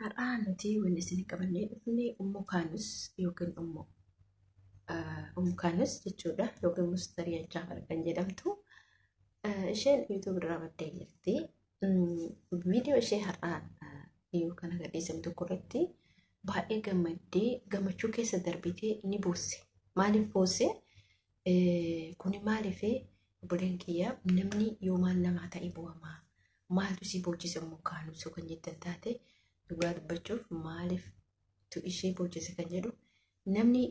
Har'aa nuti wanni isin qabannee dhufne Ummu Kaanus yookiin Ummu Kaanus jechuudha yookiin Mustariyaa Jaafar kan jedhamtu isheen YouTube irraa baddee jirti. Viidiyoo ishee har'aa dhiyoo kana gadhiisamtu tokko irratti baay'ee gammaddee gammachuu keessa darbitee ni boosse. Maaliif boosse? Kuni maaliif obboleen kiyya namni yoo maal namaa ta'e bu'amaa? Maaltu si boochise Ummu Kaanus kan jettan taate dhugaa dubbachuuf maaliif tu ishee boochise kan jedhu namni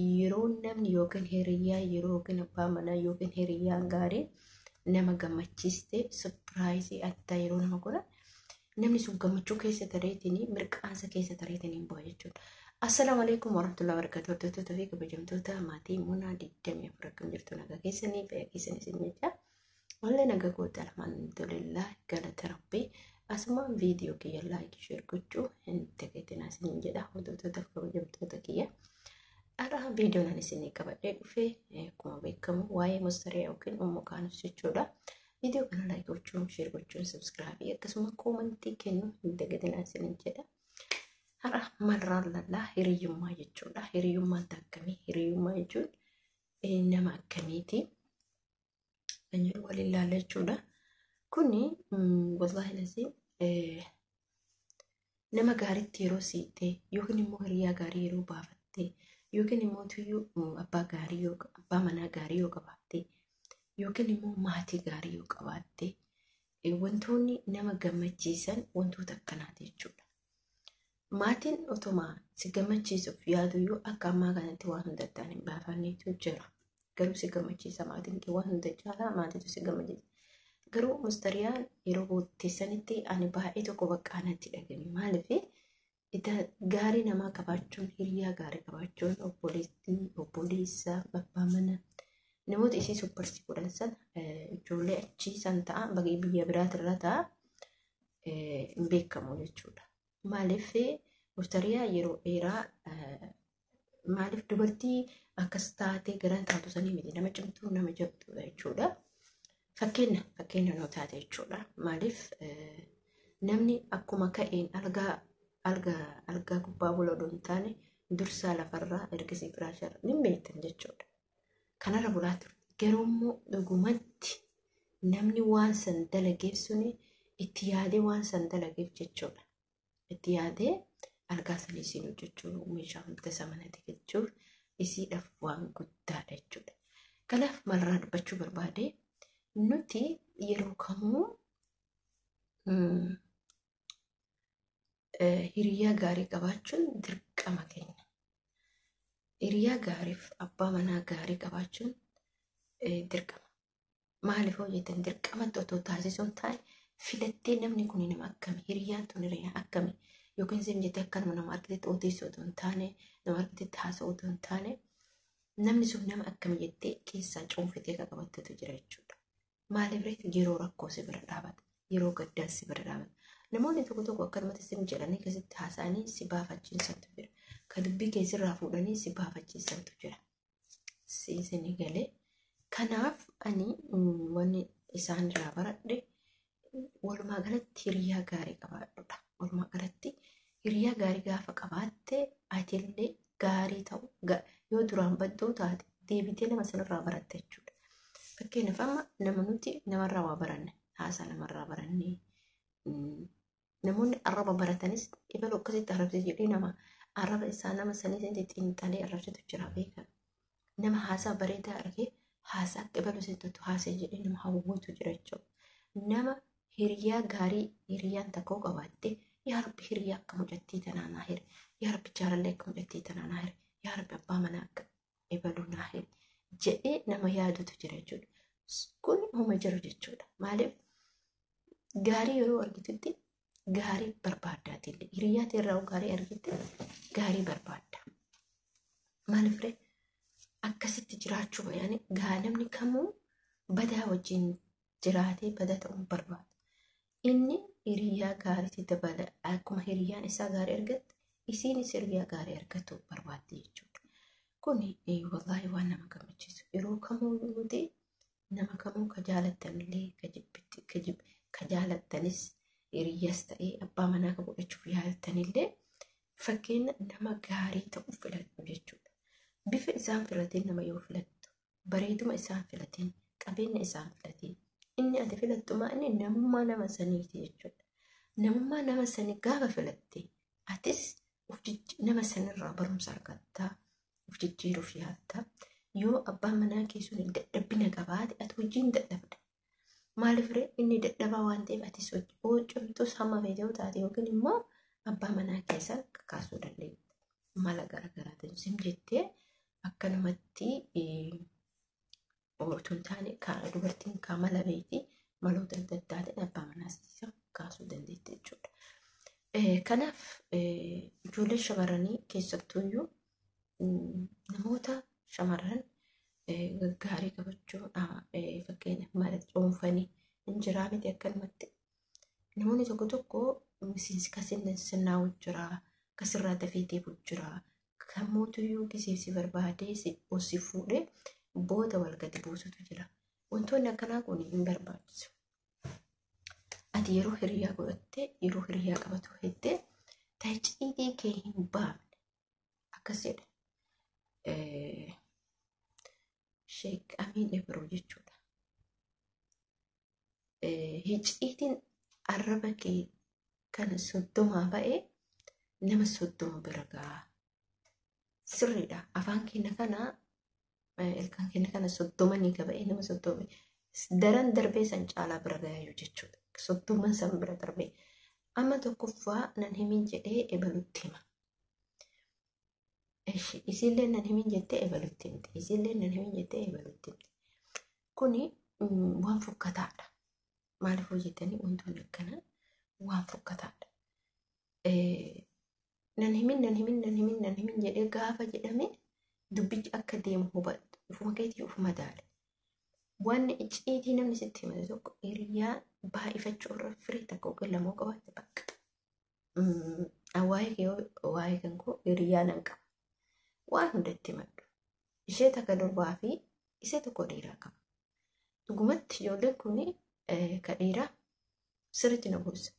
yeroo namni yookiin hiriyyaa yeroo yookiin abbaa manaa yookiin hiriyyaan gaarii nama gammachiiste surprise addaa yeroo nama godhan namni sun gammachuu keessa tareetiin mirqaansa keessa tareetiin bu'a jechuudha. Assalaamu alaikum warahmatullahi wabarakatuh. Hordoftoota fi kabajamtoota maatii Munaa 24 akkam jirtu nagaa keessanii fayyaa keessanii isin jecha. Wallee nagaa kooti alhamdulillah galata rabbii. Asumaan viidiyoo kiyya like share gochuu hin dagatinaa isiniin jedha hordoftoota fi kabajamtoota kiyya. Har'a viidiyoon ani isinii qabadhee dhufe akkuma beekamu waa'ee Mustariyaa yookiin Ummu Kaanus jechuudha. Viidiyoo kana like gochuun, share gochuun, subscribe akkasuma koomantii kennuu hin dagatinaa isiniin jedha. Har'a malraan lallaa hiriyyummaa jechuudha. Hiriyyummaan akkamii? Hiriyyummaa jechuun nama akkamiiti? Kan jedhu waliin laalla jechuudha. Kuni wallaahi lasiin nama gaariitti yeroo siitee yookiin immoo hiriyaa gaarii yeroo baafattee yookiin immoo tuyyuu abbaa gaarii yoo abbaa manaa gaarii yoo qabaatte yookiin immoo maatii gaarii yoo qabaatte wantoonni nama gammachiisan wantoota akkanaati jechuudha. Maatiin otuma si gammachiisuuf yaaduyyuu akka ammaa kanatti waan hunda ittaan hin baafanneetu jira. Garuu si gammachiisa maatiin kee waan hunda caalaa maatiitu si gammachiisa. Garuu mustariyaan yeroo bootteessanitti ani baay'ee tokko baqqaa natti dhagame. Maaliif gaarii namaa qabaachuun, hiriyaa gaarii qabaachuun, obboleettii, obboleessa, abbaa mana namoota isii supparsii godhan sana ijoollee achii san ta'a biyya biraatirra ta'a hin beekamu jechuudha. Maaliif mustariyaa yeroo dheeraa maaliif dubartii akkas taatee garaan taatu sanii miti nama cimtuu nama jabduudha jechuudha. Fakkeenya fakkeenya nuu taate jechuudha. Maaliif namni akkuma ka'een algaa algaa algaa gubbaa bula odoo hin taane dursaa lafarraa ergasii firaasharra ni beektan jechuudha. Kanarra bulaa turte. Garuu immoo dhugumatti namni waan san dalageef suni itti yaadee waan san dalageef jechuudha. Itti yaadee algaa sanii isiin hojjechuun meeshaa hunda isa manatti galchuuf isiidhaaf waan guddaadha jechuudha. Kanaaf malirraa dubbachuu barbaade nuti yeroo kamuu hiriyaa gaarii qabaachuun dirqama keenya. Hiriyaa gaariif abbaa manaa gaarii qabaachuun dirqama. Maaliif hoo jettan dirqamatti otoo taasisuu hin taane filattee namni kun nama akkami hiriyaan tun hiriyaa akkami yookiin isin jettee akkanuma nama argitetti odeessuu otoo hin taane nama argitetti haasa'uu otoo hin taane namni sun nama akkami jettee keessaa cuunfitee kan qabattetu jira jechuudha. Maaliif reetu yeroo rakkoo si bira dhaabata yeroo gaddaa si bira dhaabata. Namoonni tokko tokko akkanumatti sim jedhanii keessatti haasa'anii si baafachiisantu jira. Ka dubbii keessirraa fuudhanii si baafachiisantu jira. Isinii galee. Kanaaf ani wanni isaan irraa baradhe walumaa galatti hiriyaa gaarii qabaadhudha. Walumaa galatti hiriyaa gaarii gaafa qabaatte atillee gaarii ta'u yoo duraan badduu taate deebitee nama sanarraa baratta jechuudha. Fakkeenyaaf amma nama nuti namarraa waa baranne haasaa namarraa baranne namoonni arraba baratanis ebalu akkasitti arrabse jedhee nama arraba isaa nama sanii sanitti xiinxalee arrabsitu jira beekan. Nama haasaa bareedaa argee haasaa akka ebalu sitti haasee jedhee nama hawwatu jira jechuudha. Nama hiriyaa gaarii hiriyaan takkoo qabaatte yaa rabbi hiriyaa akka mucattii tanaa naa hiri yaa rabbi jaalallee akka mucattii tanaa naa hiri yaa rabbi abbaa manaa akka ebaluu naa hiri jedhee nama yaadutu jira jechuudha. Kun homa jiru jechuudha. Maaliif gaarii yeroo argitutti gaarii barbaaddaatiillee hiriyaa irraa gaarii argitte gaarii barbaadda. Maaliif ree akkasitti jiraachuu bayaani namni kamuu badaa wajjin jiraatee badaa ta'uu barbaada. Inni hiriyaa gaariitti dabala akkuma hiriyaan isaa gaarii argatte isiinis hiriyaa gaarii argatu barbaaddi jechuudha. Kuni wallaahi waan nama gammachiisu yeroo kamuu nuti nama kamuu ka jaalattanillee ka jibbitti ka jaallattanis Hiriyyaas ta'ee abbaa manaa kan godhachuuf yaaltanillee fakkeenya nama gaarii ta'u filadhu jechuudha. Bifa isaan filateen nama yoo filattu, bareeduma isaan filateen, qabeenya isaan filateen, inni ati filattu maa inni namummaa nama saniiti jechuudha. Namummaa nama sanii gaafa filatte atis nama sanirraa barumsa argattaa, of jijjiiruuf yaalta. Yoo abbaan manaa kee sun dadhabbina qabaate ati hojiin dadhabda. Maaliif ree inni dadhabaa waan ta'eef atis cimtus hamma feete yoo taate yookiin immoo abbaa manaa keessaa kakaasuu dandeenya. Mala garaagaraatiin sim jettee akkanumatti otoo hin taane dubartiin kaa mala beekti maloota adda addaatiin abbaa manaa kaasuu dandeetti jechuudha. Kanaaf ijoollee shamarranii keessattuuyyuu namoota shamarran gaggaarii qabachuu fakkeenyaaf mala cuunfanii hin jiraa miti akkanumatti. Namoonni tokko tokko miseensi kasinnaa'u jira, kasirraa dafee deebi'u jira, kan mootuyyuu gisee si barbaadee si fuudhee booda wal gadi buusutu jira. Wantoonni akkanaa kun hin barbaachisu. Ati yeroo hiriyaa godhattee yeroo hiriyaa qabatu heddee taciitii kee hin baafne akkas jedha. Sheek Amiin Ibroo jechuudha. Hicciitiin arraba kee kana 30 ba'ee nama 30 bira ga'a. Sirriidha. Afaan keenya kana ilkaan keenya kana 30 ni gaba'ee nama 30 daran darbee san caalaa bira gahaa jechuudha. 30 san bira darbee. Amma tokkoffaa nan himin jedhee ebalutti hima. Isiillee nan himin jettee ebalutti himti. Isiillee nan himin jettee ebalutti himti. Kuni waan fokkataadha. Maaliif hojjetanii wantoonni akkanaa waan fokkataadha. Nan himin nan himin nan himin nan himin jedhee gaafa jedhame dubbichi akka deemu hubadhu. Ufuma keetii ufuma daale. Wanni icciitii namni sitti himate tokko hiriyaa baay'ifachuu irra firii takka yookiin lamoo qabaatte bakka. Waa'ee kee waa'ee kan koo hiriyaa nan qaba. Waan hunda itti himadhu. Ishee takka durbaa fi ishee tokko dhiiraa qaba. Dhugumatti ijoolleen kun ka dhiiraa sirriitti na gorsa.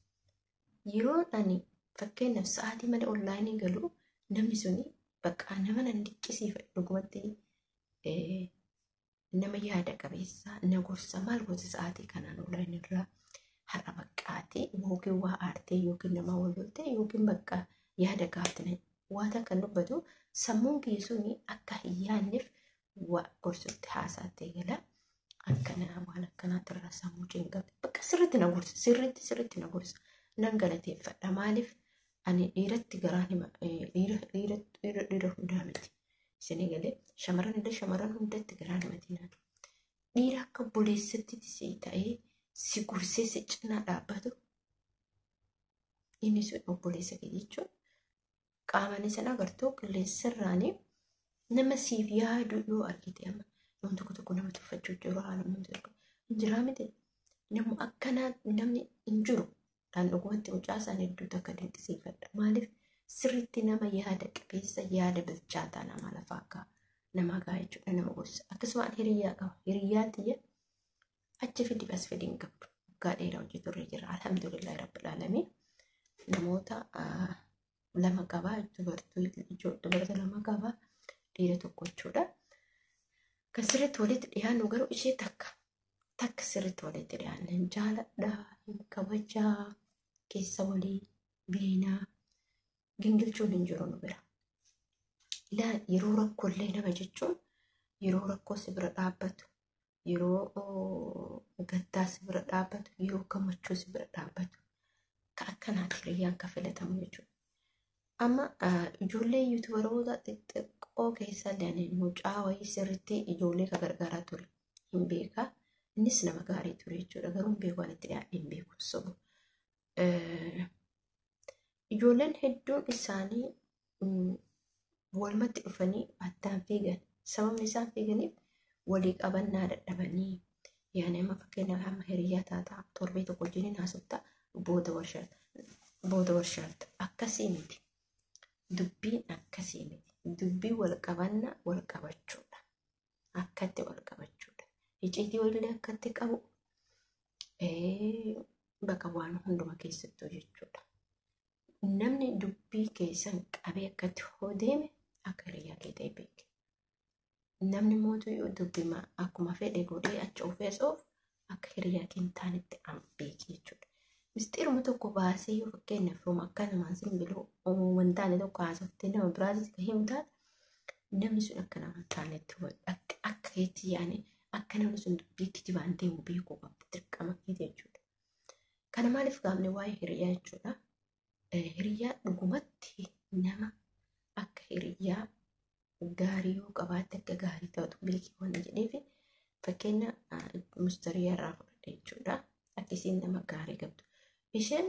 Yeroo ani fakkeenyaaf sa'aatii malee onlaayinii galu namni suni bakka nama nan dinqisiifadhu dhugumatti nama yaada qabeessa na gorsa maal gosa sa'aatii kanaan onlaayinii irraa har'a baqqaatee yookiin waa aartee yookiin nama wal loltee yookiin bakka yaada gaafte waan kan dubbatu sammuun kiyya suni akka hin yaadneef waa gorsutti haasaatti gala. Akkana waan akkanaatti irraa sammuu cinqabde bakka sirriitti na gorsa sirriitti sirriitti na gorsa nan galateeffadha maaliif ani dhiiratti garaan hima dhiira dhiira dhiira dhiira hundaa miti isinii galee shamarran illee shamarran hundatti garaan himatinaan dhiira akka obboleessatti si ta'ee si gorsee si cinaa dhaabbatu inni sun obboleessa kee jechuun qaamani sana agartuu qilleensarraanii nama siif yaadu yoo argite amma namni tokko tokko nama tuffachuu jiru haala namni tokko hin jiraa miti namni akkanaa namni hin jiru dhaan dhugumatti mucaa isaan hedduu takka dinqisiifadha maaliif sirriitti nama yaada qabeessa yaada bilchaataa nama lafaa kaa nama gaa jechuudha nama gorsa akkasuma hiriyaa qaba hiriyaa tiyya achi fidi as fidi hin qabdu waggaa dheeraa hojii turre jira alhamdulillahi rabbil aalamiin namoota lama qaba dubartoota lama qaba dhiira tokko jechuudha. Kan sirriitti walitti dhiyaannu garuu ishee takka takka sirriitti walitti dhiyaanna hin jaaladha hin kabajaa keessa walii beenaa gingilchuun hin jiru nu bira. Ilaa yeroo rakkoolee nama jechuun yeroo rakkoo si bira dhaabbatu yeroo gaddaa si bira dhaabbatu yeroo gammachuu si bira dhaabbatu ka akkanaati hiriyyaan ka filatamu jechuudha. Amma ijoollee yuutubaroota xixiqqoo keessa illee mucaa wayii sirriitti ijoollee ka gargaaraa ture hin beekaa. Innis nama gaarii ture jechuudha. Garuu hin beeku waan itti dhiyaadhe hin beeku sobu. Ijoolleen hedduun isaanii walumatti dhufanii addaan fiigan. Sababni isaan fiiganiif walii qabannaa dadhabanii yaani amma fakkeenyaaf amma hiriyaa taataa torbee tokko wajjin haasoftaa booda warshaata. Booda warshaata. Akkasii miti. Dubbiin akkasii miti. Dubbii wal qabannaa wal qabachuudha. Akkatti wal qabachuudha. Icciitii walillee akkatti qabu. Bakka waan hunduma keessattuu jechuudha. Namni dubbii keessan qabee akkatti hoo deeme akka hiriyaa kee ta'e beeki. Namni mootuu dubbii akkuma fedhe godhee achi oofee as oofu akka hiriyaa kee hin taanetti beeki jechuudha. Mistiiruma tokko baasee yoo fakkeenyaaf rooma akkanumaan simbiloo waan taane tokko haasoftee nama biraatis kan himu taate namni sun akka nama hin taanetti akka keetti yaani akka namni sun dubbii kijibaan deemu beekuu qabda dirqama keeti jechuudha. Kana maaliif gaafne waa'ee hiriyaa jechuudha. Hiriyaa dhugumatti nama akka hiriyaa gaarii yoo qabaatte akka gaarii ta'utu beekii waan jedheef fakkeenya mustariyaa irraa fudhadhe jechuudha. Akka isiin nama gaarii qabdu. Isheen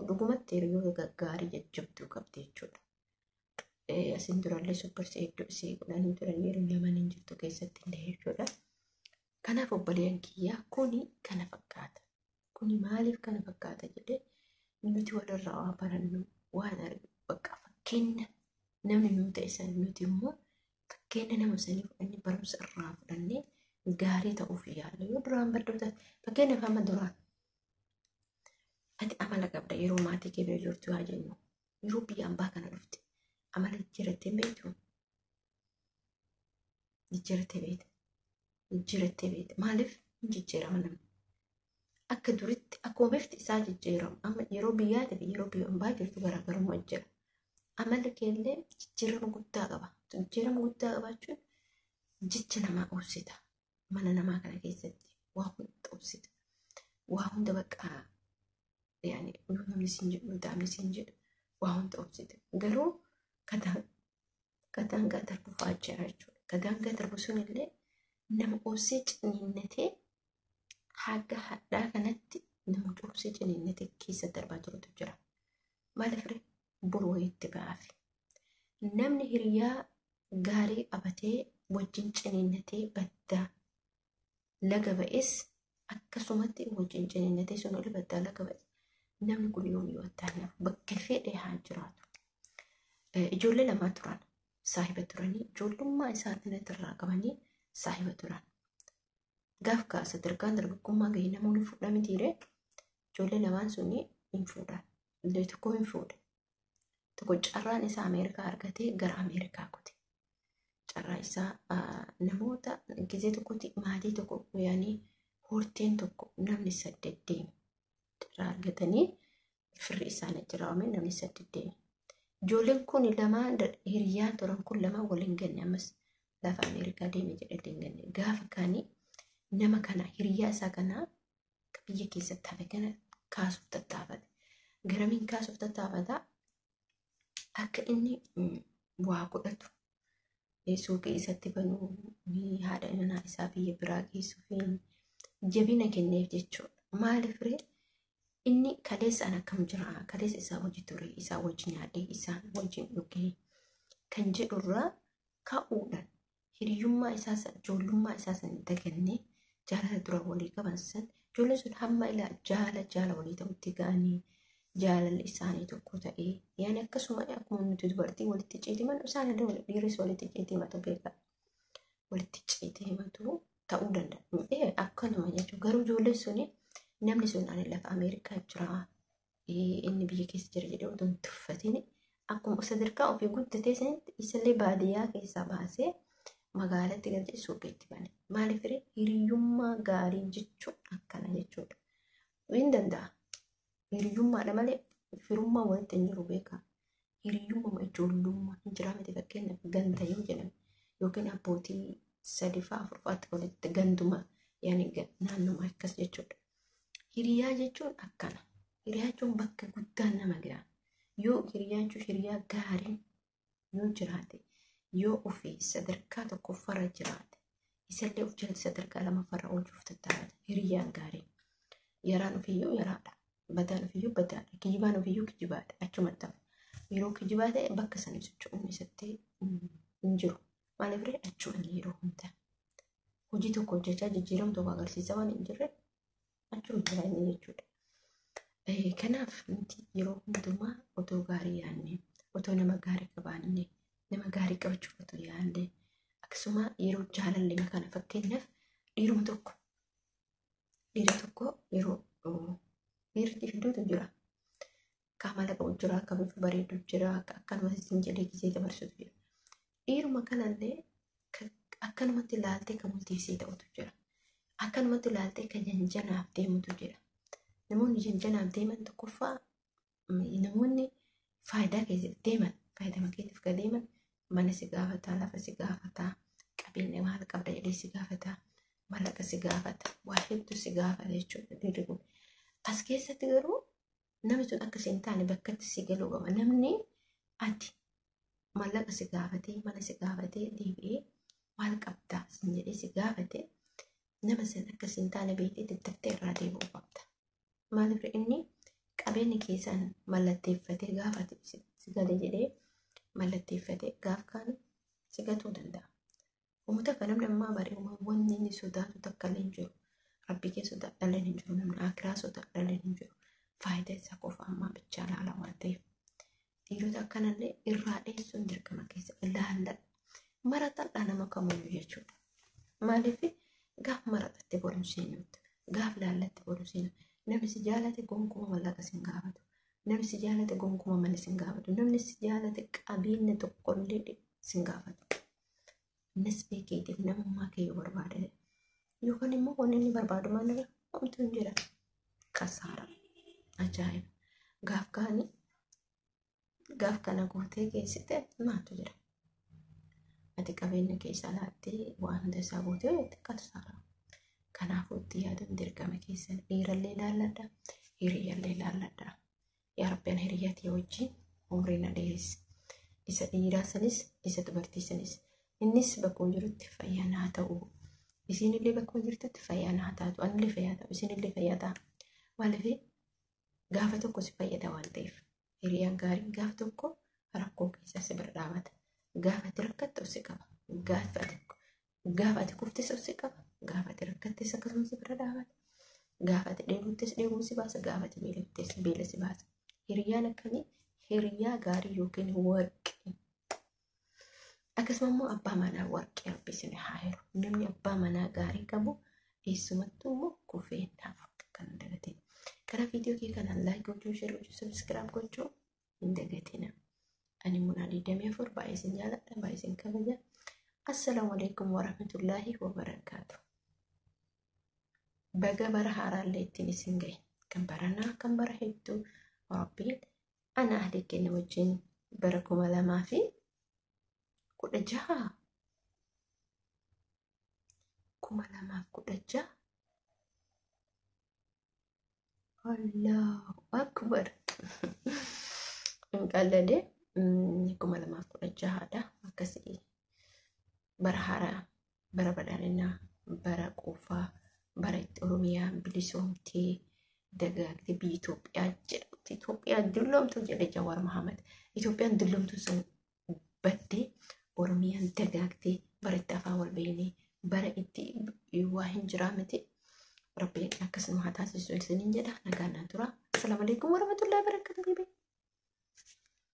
dhugumatti hiriyoota gaggaarii jajjabduu qabdi jechuudha. Asin durallee supparsii hedduu isii godhanii turan yeroo yamaniin jirtu keessatti illee jechuudha. Kanaaf obboleeyyan kiyyaa kuni kana fakkaata. Kuni maaliif kana fakkaata jedhee nuti walirraa waa barannu waan argu bakka fakkeenya namni nuu ta'e san nuti immoo fakkeenya nama sanii fudhannee barumsa irraa fudhannee gaarii ta'uuf yaalla. Yoo duraan badduu taate fakkeenyaaf amma duraan ati amala qabda yeroo maatii kee bira jirtu haa jennu yeroo biyya ambaa kana dhufte amala jijjiirattee beektu jijjiirattee beekta jijjiirattee beekta maaliif hin jijjiirama namni akka duritti akkuma bifti isaa jijjiiramu amma yeroo biyyaatii fi yeroo biyya ambaa jirtu garaagarummaa jira. Amalli keellee jijjiirama guddaa qaba. Jijjiirama guddaa qabaachuun jecha namaa obsita. Mana namaa kana keessatti waa hunda obsita. Waa hunda bakka yaani yoo namni siin jedhu daamni siin jedhu waa hunda obsita. Garuu kadaangaa darbu fa'aa jira jechuudha. Kadaangaa darbu sunillee nama obsee ciniinnatee haga hadhaa kanatti nama obsee ciniinnatee keessa darbaa jirutu jira. Maaliif ree? Boru wayiitti ba'aafi. Namni hiriyaa gaarii qabatee wajjin ciniinnatee baddaa laga ba'es akkasumatti wajjin ciniinnatee sun oli baddaa laga ba'es namni kun yoomiyyuu attaanaaf bakka fedhe haa jiraatu. Ijoollee lamaa turan saahiba turanii ijoollummaa isaanii irraa qabanii saahiba turan. Gaaf kaa sadarkaan dargaggummaa gahee namoonni fuudha mitiiree ijoollee lamaan suni hin fuudhan. Illee tokko hin fuudhe. Tokko carraan isaa Ameerikaa argatee gara Ameerikaa kute. Carraa isaa namoota gizee tokkotti maatii tokko yaanii horteen tokko namni saddeet deeme. Carraa argatanii firri isaanii jiraame namni saddeet deeme. Ijoolleen kun lamaan hiriyyaan turan kun lamaan waliin ganne ammas lafa Ameerikaa deeme jedhee hin ganne. Gaafa kaanii nama kana hiriyyaa isaa kana biyya keessatti hafe kana kaasuuf tattaafate. Garamiin kaasuuf tattaafata? Akka inni waa godhatu suuqii isatti banuu haadha manaa isaa biyya biraa geessuu fi jabina kenneef jechuudha. Maaliif ree inni kaleessa an akkam jira kaleessa isaa wajji ture isaa wajji nyaadhee isaa wajjin dhugee kan jedhurraa ka'uudhaan hiriyyummaa isaa san ijoollummaa isaa san dagannee jaalala dura walii qaban san ijoolleen sun hamma ilaa jaala jaala walii ta'utti ga'anii jaalalli isaanii tokko ta'ee yaani akkasuma akkuma nuti dubartii walitti ciitiman isaan illee dhiirris walitti ciitimatu beekaa walitti ciitimatu ta'uu danda'a. Akkanuma jechuudha garuu ijoolleen suni namni sun ani lafa Ameerikaa jira inni biyya keessa jira jedhee otoo hin tuffatin akkuma sadarkaa ofii guddatee sanitti isallee baadiyyaa keessaa baasee magaalatti galchee suuqiitti bane. Maaliif ree hiriyyummaa gaarii jechuun akkana jechuudha. Hin danda'a. Hiriyyummaadha malee firummaa walitti hin jiru beekaa. Hiriyyummaa ijoollummaa hin jiraa miti fakkeenyaaf ganda yoo jedhame yookiin abbootii sadiffaa afurfaatti walitti ganduma yaani naannuma akkas jechuudha. Hiriyaa jechuun akkana. Hiriyaa jechuun bakka guddaan nama ga'a. Yoo hiriyaa jechuun hiriyaa gaariin yoo jiraate yoo ofii sadarkaa tokkoffaarra jiraate isallee of jalatti sadarkaa lamaffaarra oolchuuf tattaafata. Hiriyaan gaariin. Yaraan ofiiyyuu yaraadha. Badaan ofiiyyuu badaadha. Kijibaan ofiiyyuu kijibaadha. Achumatti hafa. Yeroo kijibaa ta'e bakka sana socho'uun isatti hin jiru. Maaliif ree achuma yeroo hunda. Hojii tokko hojjechaa jijjiiramu tokko agarsiisa waan hin jirre achuma jira inni jechuudha. Kanaaf nuti yeroo hundumaa otoo gaarii yaadne, otoo nama gaarii qabaanne, nama gaarii qabachuuf otoo yaadne, akkasuma yeroo jaalalli kana fakkeenyaaf dhiiruma tokko dhiira tokko yeroo jira, akka bifa bareedu jira, akkanumatti isin jedhee gisee dabarsutu jira. Dhiiruma kanallee akkanumatti ilaaltee kan bultiisii ta'utu jira. Akkanumatti ilaaltee kan janjanaaf deemutu jira. Namoonni janjanaaf deeman tokkoffaa namoonni faayidaa keessiif deeman, faayidaa keetiif kan deeman mana si gaafataa, lafa si gaafataa, qabeenya maal qabda jedhee si gaafataa, mallaqa si gaafata, waa hedduu si gaafata jechuudha dhiirri kun. As keessatti garuu namni sun akkasii hin taane bakkatti si galuu qaba. Namni ati mallaqa si gaafatee, mana si gaafatee deebi'ee maal qabdaa sin jedhee si gaafate nama san akkasii hin taane beektee daddaftee irraa deebi'uu qabda. Maaliif inni qabeenya keessaan mallatteeffatee gaafa si gale jedhee mallatteeffatee gaaf kaan si gatuu danda'a. Uummata akka namni ammaa bare wanni inni sodaatu takka illee hin jiru. Rabbii kee sodaadhallee hin jiru. Namni akiraa sodaadhallee hin jiru. Faayidaa isaa qofa ammaa bichaa ilaala waan ta'eef. Dhiirota akkanallee irraa dheessuun dirqama keessa ilaalladha. Maratadhaa nama kamiyyuu jechuudha. Maaliif gaaf maraxatte boruun seenuutti, gaaf laallatte boruun seenuutti. Namni si jaalate gonkumaa mallaqa si hin gaafatu. Namni si jaalate gonkumaa mana si hin gaafatu. Namni si jaalate qabeenya tokkollee si hin gaafatu. Nasbee keetiif namummaa kee yoo barbaade yookaan immoo wanni inni barbaadu maal irra homtuu hin jira. Kasaara. Ajaa'iba. Gaaf kaani gaaf kana gootee geessite maaltu jira? Ati qabeenya keessa laattee waan hunda isaa gootee jette kasaara. Kanaafuu itti yaaduun dirqama keessan dhiirallee ilaalladha, hiriyyallee ilaalladha. Yaa Rabbi ana hiriyyaa tiyya wajjin umrii na dheeressi. Isa dhiiraa sanis isa dubartii sanis. Innis bakkuma jirutti fayyaa naa ta'u. Isiinillee bakkuma jirtutti fayyaa naa taatu. Anillee fayyaa ta'u. Isinillee fayyaa ta'a. Maaliif gaafa tokko si fayyada waan ta'eef. Hiriyaan gaariin gaaf tokko rakkoo keessaa si bira dhaabata. Gaafa ati rakkattu si qaba. Gaafa ati kuftes si qaba. Gaafa ati rakkattes akkasuma si bira dhaabata. Gaafa ati dheebottes dheebuu si baasa. Gaafa ati beeloftes beela si baasa. Hiriyaan akkamii? Hiriyaa gaarii yookiin warqii. Akkasuma immoo abbaa manaa warqii Rabbi isin haa hiru. Namni abbaa manaa gaarii qabu eessumattuu immoo kufee hin hafu kan hin dagatin. Karaa viidiyoo kee kana like gochuu, share gochuu, subscribe gochuu hin dagatina. Ani Munaa 24 baay'ee isin jaaladha, baay'ee isin kabaja. Assalaamu alaikum warahmatullaahi wabarakaatu. Baga bara haaraallee ittiin isin gahe. Kan baranaa kan bara hedduu Rabbiin ana ahli keenya wajjin bara 2016 2016 Allahu Akbar. Hin qallade 2016dha. Akkasii bara haaraa, bara badhaadhinaa, bara quufaa, bara itti Oromiyaa bilisoomtee dagaagdee biyya Itoophiyaa jedhamtu. Itoophiyaa dulloomtu jedhe Jawaar Mohaammed. Itoophiyaan dulloomtu sun baddee Oromiyaan dagaagdee bara itti afaan wal beeknee bara itti waa hin jiraa miti. Rabbiin akkasuma haa taasisu isiniin jedha. Nagaan naa tura. Assalaamu alaikum warahmatullahi wabarakatuh.